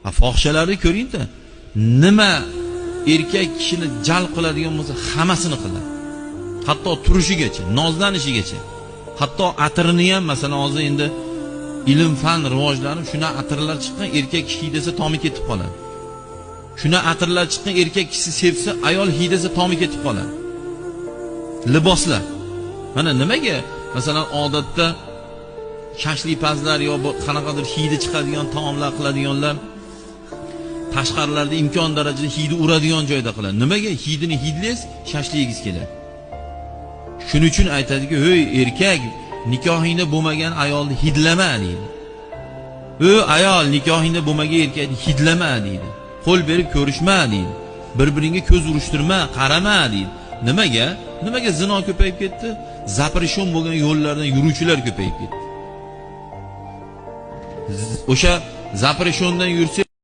Ha, fohishalarni ko'ring-da, nima erkak kishini jalb qiladigan bo'lsa hammasini qiladi. Hatto turishigacha, nozlanishigacha. Hatto atirini ham, masalan, hozir endi ilm fan rivojlanib, shuna atirlar chiqqan, erkak kishi hidlasa tomi ketib qoladi. Shuna atirlar chiqqan, erkak kishi sevsa, ayol hidlasa tomi ketib qoladi. Liboslar. Mana nimaga masalan odatda shashlikpazlar yo qanaqadir hidi chiqadigan taomlar qiladiganlar tashqarilarda imkon darajada hidi uradigan joyda qiladi. Nimaga? Hidini hidlaysiz, shashlik yegisi keladi. Shuning uchun aytadiki, "Ey erkak, nikohingda bo'lmagan ayolni hidlama" deydi. "Ey ayol, nikohingda bo'lmagan erkakni hidlama" deydi. Qo'l berib ko'rishma deydi. Bir-biringga ko'z urishtirma, qarama deydi. Nimaga? Nimaga zino ko'payib ketdi? Запрещён bo'lgan yo'llardan yuruvchilar ko'payib ketdi. O'sha запрещён dan yursa